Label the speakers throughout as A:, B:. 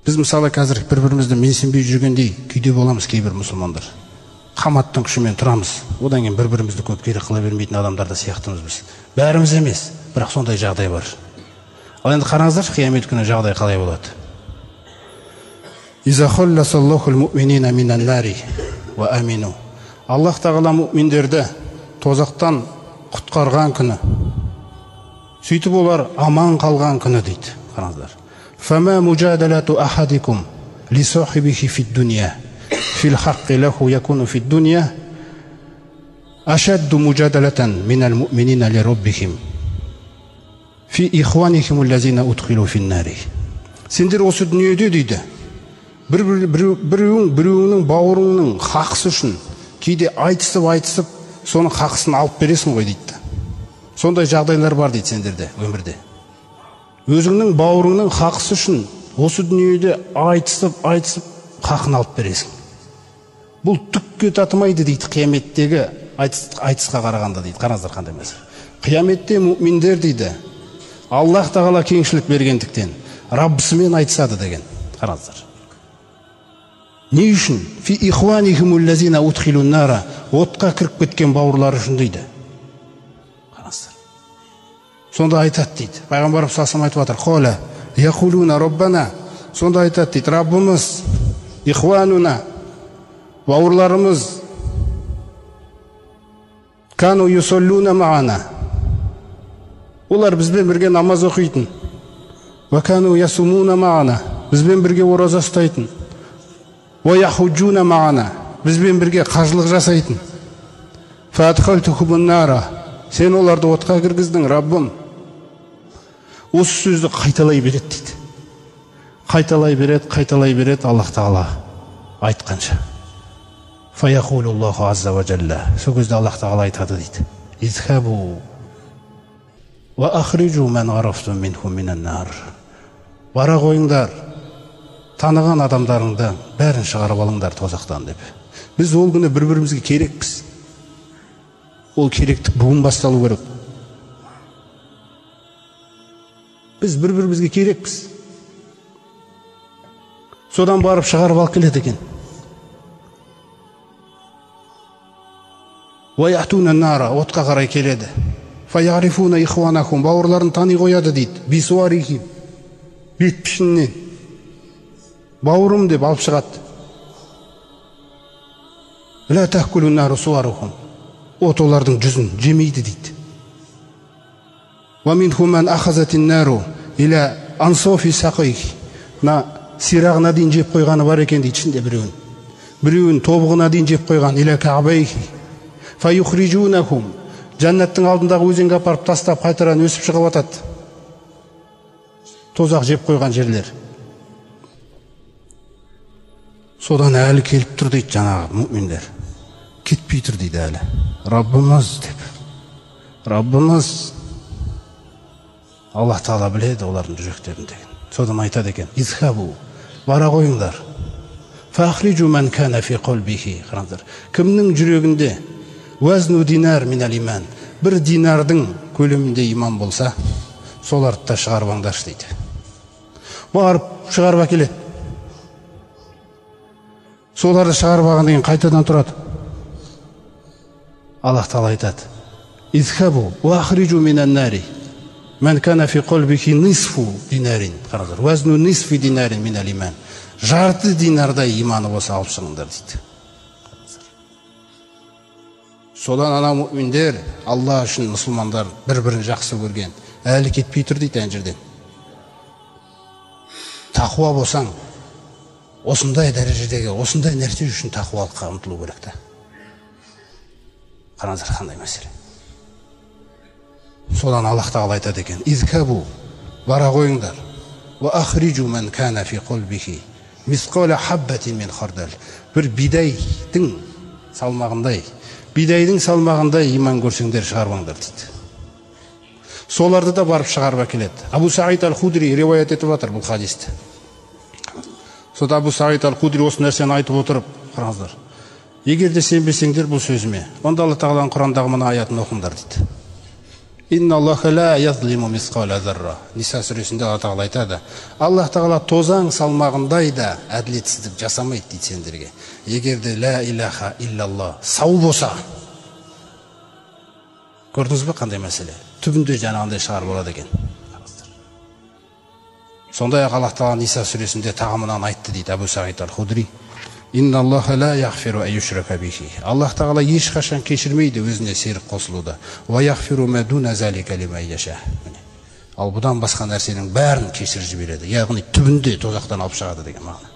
A: Біз мысалы қазір бір-бірімізді менсінбей жүргендей күйде боламыз кейбір мұсылмандар. Қаматтың күшімен тұрамыз. Одан кейін бір-бірімізді көп керек қыла бермейтін адамдар да сияқтымыз біз. Бәріміз емес, бірақ сондай жағдай бар. Ал енді қараңыздаршы, қиямет күні жағдай қалай болады? Аллах тағала мүминдерді тозақтан құтқарған күні, сөйтіп олар аман қалған күні дейді. Қараңыздар. فما مجادلة أحدكم لصاحبه في الدنيا في الحق له يكون في الدنيا أشد مجادلة من المؤمنين لربهم في إخوانهم الذين أدخلوا في النار. Сендер осы дүниеде дейді, біреуің біреуінің бауырыңның хақысы үшін кейде айтысып соның хақысын алып бересің ғой дейді. Сондай жағдайлар бар дейді сендерде өмірде. Өзіңнің бауырыңның хақысы үшін осы дүниеде айтысып хақын алып бересің. Бұл түкке татымайды дейді қияметтегі айтысқа қарағанда дейді. Қараңыздар қандай мәселе. Қияметте мүминдер дейді, Аллах тағала кеңшілік бергендіктен Раббысымен айтысады деген. Қараңыздар. Не үшін? Фи ихванихимул лазина удхилун нара, отқа кіріп кеткен бауырлары үшін дейді. Қараңыздар. Сонда айтады дейді. Пайғамбарымыз саллаллаху айтып жатыр. Қола яқулуна роббана. Сонда айтады дейді. Раббымыз, ихвануна, бауырларымыз, кану юсаллуна маана. Олар бізбен бірге намаз оқитын. Ва кану ясумуна маана. Бізбен бірге ораза ұстайтын. Ва яхуджуна маана. Бізбен бірге қажылық жасайтын. Фа адхалтухумун нара. Сен оларды отқа кіргіздің, Раббым. Осы сөзді қайталай береді дейді. Қайталай береді, қайталай береді Аллах тағала айтқанша. Фаяқулуллаху азза ва джалла. Сол кезде Аллах тағала айтады дейді. Изхабу ва ахрижу ман арафтум минхум минан нар. Бара қойыңдар, таныған адамдарыңды бәрін шығарып алыңдар тозақтан деп. Біз ол күні бір-бірімізге керекпіз. Ол керектік бүгін басталу керек. Біз бір-бірімізге керекпіз. Содан барып шығарып алып келеді екен. Уаятуна нара, отқа қарай келеді. Фаярифуна ихванахум, бауырларын тани қояды дейді. Бисуарихим, бет пішінінен. Бауырым деп алып шығады. Ла тахкулу нару суарухум. От олардың жүзін жемейді дейді. Уа минхум ман ахазатин нару иля ансофи сақайхи. Мына сирағына дейін жеп қойғаны бар екен дейді ішінде біреуін. Біреуін тобығына дейін жеп қойған, иля каабайхи. Фаюхрижунахум. Жәннаттың алдындағы өзенге апарып тастап қайтадан өсіп шығып атады. Тозақ жеп қойған жерлер. Содан әлі келіп тұр дейді жаңағы мүминдер. Кетпей тұр дейді әлі. Раббымыз деп. Раббымыз. Аллах тағала біледі олардың жүректеріндегін. Содан айтады екен. Изхабу, бара қойыңдар. Фахрижу ман кана фи қалбихи. Қараңыздар. Кімнің жүрегінде уазну динар минал иман, бір динардың көлемінде иман болса, соларды да шығарып алыңдаршы дейді. Барып шығарып әкеледі. Соларды шығарып алғаннан кейін қайтадан тұрады. Аллах тағала айтады: Изхабу уа ахрижу минан нари ман кана фи қалбихи нисфу динарин. Қараңыздар, уазну нисфи динарин минал иман. Жарты динардай иманы болса алып шығыңдар дейді. Содан ана мүминдер, Алла үшін мұсылмандар бір-бірін жақсы көрген, әлі кетпей тұр дейді ана жерден. Тақуа болсаң, осындай дәрежедегі, осындай нәрсе үшін тақуалыққа ұмтылу керек та. Қараңыздар қандай мәселе. Содан Аллах тағала айтады екен: Изхабу, бара қойыңдар. Уа ахрижу ман кана фи қалбихи мисқала хаббатин мин хардал. Бір бидайдың салмағындай, бидайдың салмағындай иман көрсеңдер шығарып дейді. Соларды да барып шығарып әкеледі. Абу Саид аль-Худри риуаят етіп жатыр бұл хадисті. Сонда Абу Саид аль-Худри осы нәрсені айтып отырып, қараңыздар. Егер де сенбесеңдер бұл сөзіме, онда Алла тағаланың Құрандағы мына аятын оқыңдар дейді. Ниса сүресінде Алла тағала айтады, Аллах тағала тозаң салмағындай да әділетсіздік жасамайды дейді сендерге. Егер де ля илаха иллалла сау болса. Көрдіңіз бе қандай мәселе? Түбінде жаңағындай шығар болады екен. Сондай-ақ Аллах тағала Ниса сүресінде тағы мынаны айтты дейді Әбу Саид аль-Худри. Аллах тағала ешқашан кешірмейді өзіне серік қосылуды. Ал бұдан басқа нәрсенің бәрін кешіріп жібереді. Яғни түбінде тозақтан алып шығады деген мағына.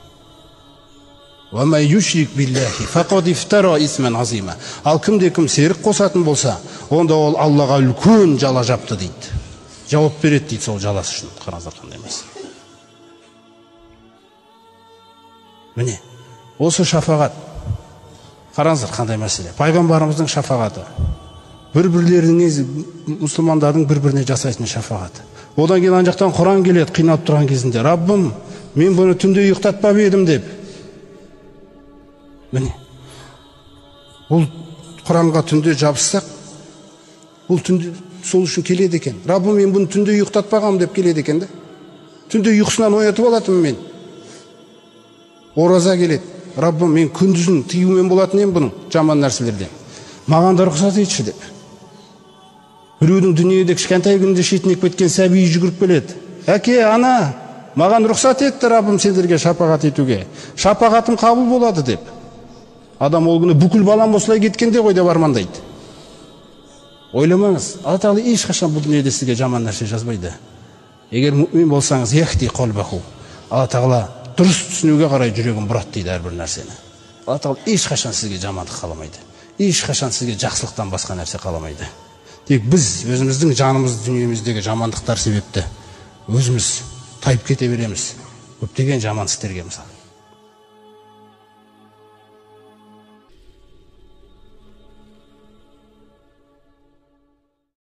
A: Ал кімде кім серік қосатын болса, онда ол Аллаға үлкен жала жапты дейді. Жауап береді дейді сол жаласы үшін. Қараңыздар қандай емес. Міне, осы шафағат. Қараңыздар қандай мәселе. Пайғамбарымыздың шафағаты. Бір-бірлеріне, мұсылмандардың бір-біріне жасайтын шафағаты. Одан кейін ана жақтан Құран келеді қиналып тұрған кезінде. Раббым, мен бұны түнде ұйықтатпап едім деп. Міне, бұл Құранға түнде жабыссақ, бұл түнде сол үшін келеді екен. Раббым, мен бұны түнде ұйықтатпағам деп келеді екен да. Түнде ұйқысынан оятып алатынмын мен. Ораза келеді. Раббым, мен күндізін тыюмен болатын едім бұның жаман нәрселерден. Маған да рұқсат етші деп. Біреудің дүниеде кішкентай күнінде шетінеп кеткен сәбиі жүгіріп келеді. Әке, ана, маған рұқсат етті Раббым сендерге шапағат етуге. Шапағатым қабыл болады деп. Адам ол күні бүкіл балам осылай кеткенде ғой деп армандайды. Ойламаңыз, Алла тағала ешқашан бұл дүниеде сізге жаман нәрсе жазбайды. Егер мүмин болсаңыз, яхди қалбаху. Алла тағала дұрыс түсінуге қарай жүрегін бұрады дейді әрбір нәрсені. Алла тағала ешқашан сізге жамандық қаламайды. Ешқашан сізге жақсылықтан басқа нәрсе қаламайды. Тек біз өзіміздің жанымыз дүниеміздегі жамандықтар себепті өзіміз тайып кете береміз. Көптеген жаман істерге мысалы.